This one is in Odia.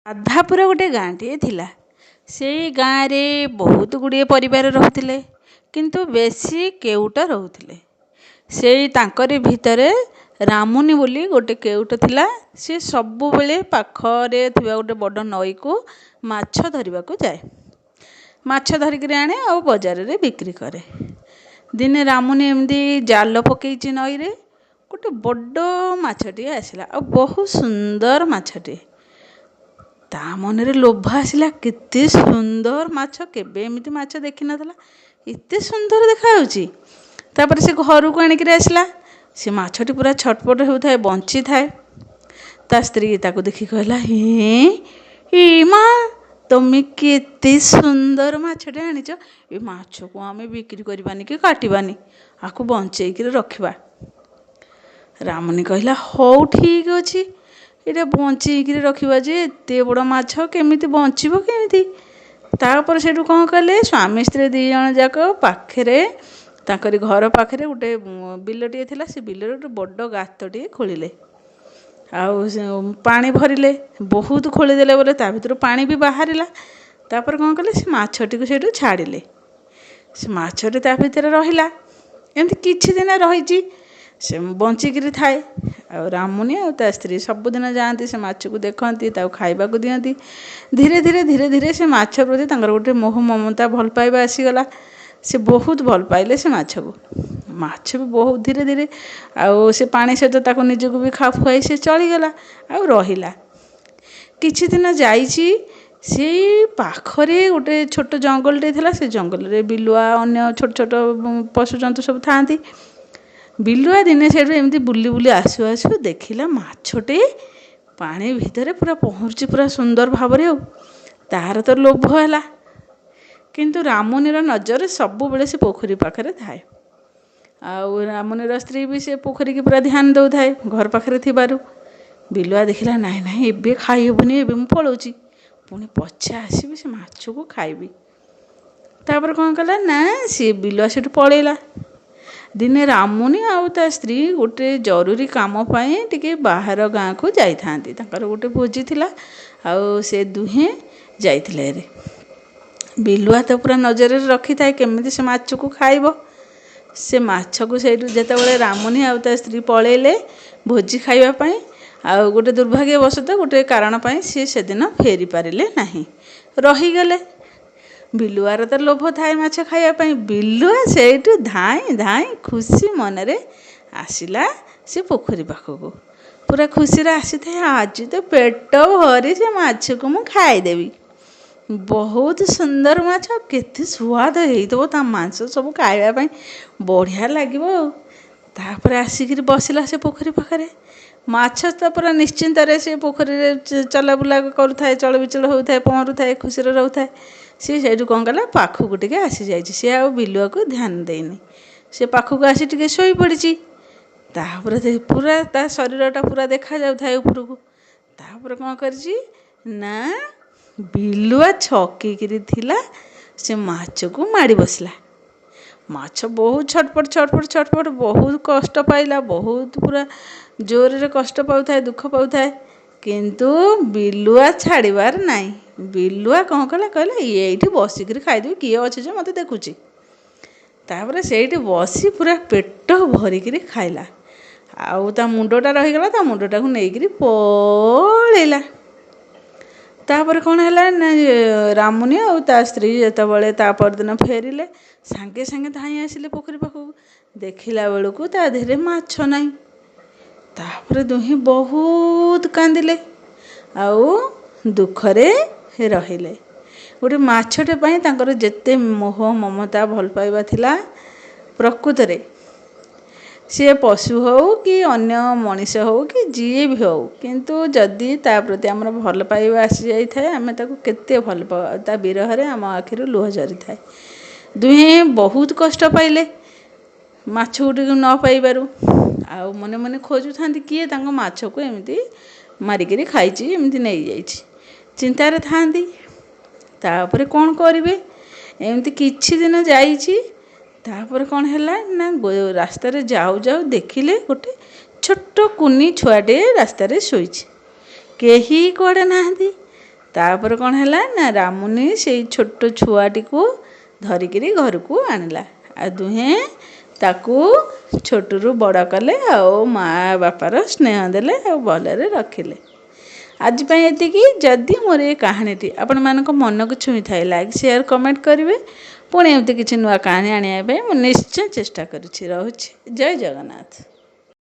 ରାଧାପୁର ଗୋଟେ ଗାଁଟିଏ ଥିଲା। ସେଇ ଗାଁରେ ବହୁତ ଗୁଡ଼ିଏ ପରିବାର ରହୁଥିଲେ, କିନ୍ତୁ ବେଶୀ କେଉଟ ରହୁଥିଲେ। ସେଇ ତାଙ୍କରି ଭିତରେ ରାମୁନି ବୋଲି ଗୋଟେ କେଉଟ ଥିଲା। ସିଏ ସବୁବେଳେ ପାଖରେ ଥିବା ଗୋଟେ ବଡ଼ ନଈକୁ ମାଛ ଧରିବାକୁ ଯାଏ। ମାଛ ଧରିକିରି ଆଣେ ଆଉ ବଜାରରେ ବିକ୍ରି କରେ। ଦିନେ ରାମୁନି ଏମିତି ଜାଲ ପକେଇଛି ନଈରେ, ଗୋଟେ ବଡ଼ ମାଛଟିଏ ଆସିଲା ଆଉ ବହୁତ ସୁନ୍ଦର ମାଛଟିଏ। ତା ମନରେ ଲୋଭ ଆସିଲା, କେତେ ସୁନ୍ଦର ମାଛ, କେବେ ଏମିତି ମାଛ ଦେଖିନଥିଲା, ଏତେ ସୁନ୍ଦର ଦେଖାଯାଉଛି। ତାପରେ ସେ ଘରକୁ ଆଣିକିରି ଆସିଲା। ସେ ମାଛଟି ପୁରା ଛଟପଟ ହେଉଥାଏ, ବଞ୍ଚିଥାଏ। ତା ସ୍ତ୍ରୀ ତାକୁ ଦେଖି କହିଲା, ହେଁ ଏ ମା, ତମେ କେତେ ସୁନ୍ଦର ମାଛଟେ ଆଣିଛ। ଏ ମାଛକୁ ଆମେ ବିକ୍ରି କରିବାନି କି କାଟିବାନି, ଆକୁ ବଞ୍ଚେଇକିରି ରଖିବା। ରାମୁନି କହିଲା, ହଉ ଠିକ୍ ଅଛି, ଏଇଟା ବଞ୍ଚେଇକିରି ରଖିବା ଯେ ଏତେ ବଡ଼ ମାଛ କେମିତି ବଞ୍ଚିବ କେମିତି? ତାପରେ ସେଇଠୁ କ'ଣ କଲେ, ସ୍ୱାମୀ ସ୍ତ୍ରୀ ଦୁଇ ଜଣ ଯାକ ପାଖରେ ତାଙ୍କରି ଘର ପାଖରେ ଗୋଟେ ବିଲଟିଏ ଥିଲା। ସେ ବିଲରେ ଗୋଟେ ବଡ଼ ଗାତଟିଏ ଖୋଳିଲେ ଆଉ ପାଣି ଭରିଲେ। ବହୁତ ଖୋଳିଦେଲେ ବୋଲେ ତା ଭିତରୁ ପାଣି ବି ବାହାରିଲା। ତାପରେ କ'ଣ କଲେ, ସେ ମାଛଟିକୁ ସେଇଠୁ ଛାଡ଼ିଲେ। ସେ ମାଛଟି ତା ଭିତରେ ରହିଲା। ଏମିତି କିଛି ଦିନ ରହିଛି, ସେ ବଞ୍ଚିକିରି ଥାଏ। ଆଉ ରାମୁନି ଆଉ ତା ସ୍ତ୍ରୀ ସବୁଦିନ ଯାଆନ୍ତି, ସେ ମାଛକୁ ଦେଖନ୍ତି, ତାକୁ ଖାଇବାକୁ ଦିଅନ୍ତି। ଧୀରେ ଧୀରେ ଧୀରେ ଧୀରେ ସେ ମାଛ ପ୍ରତି ତାଙ୍କର ଗୋଟେ ମୋହ ମମତା ଭଲ ପାଇବା ଆସିଗଲା। ସେ ବହୁତ ଭଲ ପାଇଲେ ସେ ମାଛକୁ। ମାଛ ବି ବହୁତ ଧୀରେ ଧୀରେ ଆଉ ସେ ପାଣି ସହିତ ତାକୁ ନିଜକୁ ବି ଖାପ ଖୁଆଇ ସେ ଚଳିଗଲା ଆଉ ରହିଲା। କିଛି ଦିନ ଯାଇଛି, ସେଇ ପାଖରେ ଗୋଟେ ଛୋଟ ଜଙ୍ଗଲଟିଏ ଥିଲା। ସେ ଜଙ୍ଗଲରେ ବିଲୁଆ, ଅନ୍ୟ ଛୋଟ ଛୋଟ ପଶୁଜନ୍ତୁ ସବୁ ଥାଆନ୍ତି। ବିଲୁଆ ଦିନେ ସେଇଠୁ ଏମିତି ବୁଲି ବୁଲି ଆସୁ ଆସୁ ଦେଖିଲା ମାଛଟେ ପାଣି ଭିତରେ ପୁରା ପହଁରୁଛି ପୁରା ସୁନ୍ଦର ଭାବରେ। ଆଉ ତାର ତ ଲୋଭ ହେଲା, କିନ୍ତୁ ରାମୁନିର ନଜର ସବୁବେଳେ ସେ ପୋଖରୀ ପାଖରେ ଥାଏ। ଆଉ ରାମୁନିର ସ୍ତ୍ରୀ ବି ସେ ପୋଖରୀକି ପୁରା ଧ୍ୟାନ ଦେଉଥାଏ ଘର ପାଖରେ ଥିବାରୁ। ବିଲୁଆ ଦେଖିଲା, ନାଇଁ ନାଇଁ, ଏବେ ଖାଇ ହେବନି, ଏବେ ମୁଁ ପଳାଉଛି, ପୁଣି ପଛେ ଆସିବି, ସେ ମାଛକୁ ଖାଇବି। ତାପରେ କ'ଣ କଲା ନା, ସିଏ ବିଲୁଆ ସେଠୁ ପଳେଇଲା। ଦିନେ ରାମୁନି ଆଉ ତା ସ୍ତ୍ରୀ ଗୋଟେ ଜରୁରୀ କାମ ପାଇଁ ଟିକେ ବାହାର ଗାଁକୁ ଯାଇଥାନ୍ତି। ତାଙ୍କର ଗୋଟେ ଭୋଜି ଥିଲା ଆଉ ସେ ଦୁହେଁ ଯାଇଥିଲେ ହେରି। ବିଲୁଆ ତ ପୁରା ନଜରରେ ରଖିଥାଏ କେମିତି ସେ ମାଛକୁ ଖାଇବ। ସେ ମାଛକୁ ସେଇଠୁ ଯେତେବେଳେ ରାମୁନି ଆଉ ତା ସ୍ତ୍ରୀ ପଳେଇଲେ ଭୋଜି ଖାଇବା ପାଇଁ, ଆଉ ଗୋଟେ ଦୁର୍ଭାଗ୍ୟବଶତଃ ଗୋଟେ କାରଣ ପାଇଁ ସିଏ ସେଦିନ ଫେରି ପାରିଲେ ନାହିଁ, ରହିଗଲେ। ବିଲୁଆର ତ ଲୋଭ ଥାଏ ମାଛ ଖାଇବା ପାଇଁ। ବିଲୁଆ ସେଇଠୁ ଧାଇଁ ଧାଇଁ ଖୁସି ମନରେ ଆସିଲା ସେ ପୋଖରୀ ପାଖକୁ। ପୁରା ଖୁସିରେ ଆସିଥାଏ, ଆଜି ତ ପେଟ ଭରି ସେ ମାଛକୁ ମୁଁ ଖାଇଦେବି, ବହୁତ ସୁନ୍ଦର ମାଛ, କେତେ ସୁଆଦ ହେଇଥିବ ତା ମାଂସ ସବୁ, ଖାଇବା ପାଇଁ ବଢ଼ିଆ ଲାଗିବ। ଆଉ ତାପରେ ଆସିକିରି ବସିଲା ସେ ପୋଖରୀ ପାଖରେ। ମାଛ ତ ପୁରା ନିଶ୍ଚିନ୍ତରେ ସେ ପୋଖରୀରେ ଚଲାବୁଲା କରୁଥାଏ, ଚଳବିଚଳ ହେଉଥାଏ, ପହଁରୁଥାଏ, ଖୁସିରେ ରହୁଥାଏ। ସିଏ ସେଇଠୁ କ'ଣ କଲା, ପାଖକୁ ଟିକେ ଆସିଯାଇଛି। ସିଏ ଆଉ ବିଲୁଆକୁ ଧ୍ୟାନ ଦେଇନି। ସେ ପାଖକୁ ଆସି ଟିକେ ଶୋଇପଡ଼ିଛି। ତାପରେ ପୁରା ତା ଶରୀରଟା ପୁରା ଦେଖାଯାଉଥାଏ ଉପରକୁ। ତାପରେ କ'ଣ କରିଛି ନା, ବିଲୁଆ ଛକିକିରି ଥିଲା, ସେ ମାଛକୁ ମାଡ଼ି ବସିଲା। ମାଛ ବହୁତ ଛଟପଟ ଛଟପଟ ଛଟପଟ, ବହୁତ କଷ୍ଟ ପାଇଲା, ବହୁତ ପୁରା ଜୋରରେ କଷ୍ଟ ପାଉଥାଏ, ଦୁଃଖ ପାଉଥାଏ। କିନ୍ତୁ ବିଲୁଆ ଛାଡ଼ିବାର ନାହିଁ। ବିଲୁଆ କ'ଣ କଲା, କହିଲା ଏଇଠି ବସିକିରି ଖାଇଦେବି, କିଏ ଅଛି ଯେ ମୋତେ ଦେଖୁଛି? ତାପରେ ସେଇଠି ବସି ପୁରା ପେଟ ଭରିକିରି ଖାଇଲା। ଆଉ ତା ମୁଣ୍ଡଟା ରହିଗଲା, ତା ମୁଣ୍ଡଟାକୁ ନେଇକିରି ପଳେଇଲା। ତାପରେ କ'ଣ ହେଲା ନା, ରାମୁନି ଆଉ ତା ସ୍ତ୍ରୀ ଯେତେବେଳେ ତା ପରଦିନ ଫେରିଲେ, ସାଙ୍ଗେ ସାଙ୍ଗେ ଧାଇଁ ଆସିଲେ ପୋଖରୀ ପାଖକୁ। ଦେଖିଲା ବେଳକୁ ତା ଦେହରେ ମାଛ ନାହିଁ। ତାପରେ ଦୁହେଁ ବହୁତ କାନ୍ଦିଲେ ଆଉ ଦୁଃଖରେ ରହିଲେ। ଗୋଟେ ମାଛଟେ ପାଇଁ ତାଙ୍କର ଯେତେ ମୋହ ମମତା ଭଲ ପାଇବା ଥିଲା, ପ୍ରକୃତରେ ସିଏ ପଶୁ ହେଉ କି ଅନ୍ୟ ମଣିଷ ହେଉ କି ଯିଏ ବି ହେଉ, କିନ୍ତୁ ଯଦି ତା ପ୍ରତି ଆମର ଭଲ ପାଇବା ଆସିଯାଇଥାଏ, ଆମେ ତାକୁ କେତେ ଭଲ ପାଉ, ତା ବିରହରେ ଆମ ଆଖିରୁ ଲୁହ ଝରିଥାଏ। ଦୁହେଁ ବହୁତ କଷ୍ଟ ପାଇଲେ ମାଛ ଗୁଡ଼ିକୁ ନ ପାଇବାରୁ। ଆଉ ମନେ ମନେ ଖୋଜୁଥାନ୍ତି କିଏ ତାଙ୍କ ମାଛକୁ ଏମିତି ମାରିକିରି ଖାଇଛି, ଏମିତି ନେଇଯାଇଛି, ଚିନ୍ତାରେ ଥାଆନ୍ତି। ତାପରେ କ'ଣ କରିବେ? ଏମିତି କିଛି ଦିନ ଯାଇଛି। ତାପରେ କ'ଣ ହେଲା ନା, ରାସ୍ତାରେ ଯାଉ ଯାଉ ଦେଖିଲେ ଗୋଟେ ଛୋଟ କୁନି ଛୁଆଟିଏ ରାସ୍ତାରେ ଶୋଇଛି। କେହି କୁଆଡ଼େ ନାହାନ୍ତି। ତାପରେ କ'ଣ ହେଲା ନା, ରାମୁନି ସେଇ ଛୋଟ ଛୁଆଟିକୁ ଧରିକିରି ଘରକୁ ଆଣିଲା, ଆଉ ଦୁହେଁ ତାକୁ ଛୋଟରୁ ବଡ଼ କଲେ, ଆଉ ମା' ବାପାର ସ୍ନେହ ଦେଲେ, ଆଉ ଭଲରେ ରଖିଲେ। ଆଜି ପାଇଁ ଏତିକି। ଯଦି ମୋର ଏ କାହାଣୀଟି ଆପଣମାନଙ୍କ ମନକୁ ଛୁଇଁଥାଏ, ଲାଇକ୍, ସେୟାର, କମେଣ୍ଟ କରିବେ। ପୁଣି ଏମିତି କିଛି ନୂଆ କାହାଣୀ ଆଣିବା ପାଇଁ ମୁଁ ନିଶ୍ଚୟ ଚେଷ୍ଟା କରୁଛି। ରହୁଛି, ଜୟ ଜଗନ୍ନାଥ।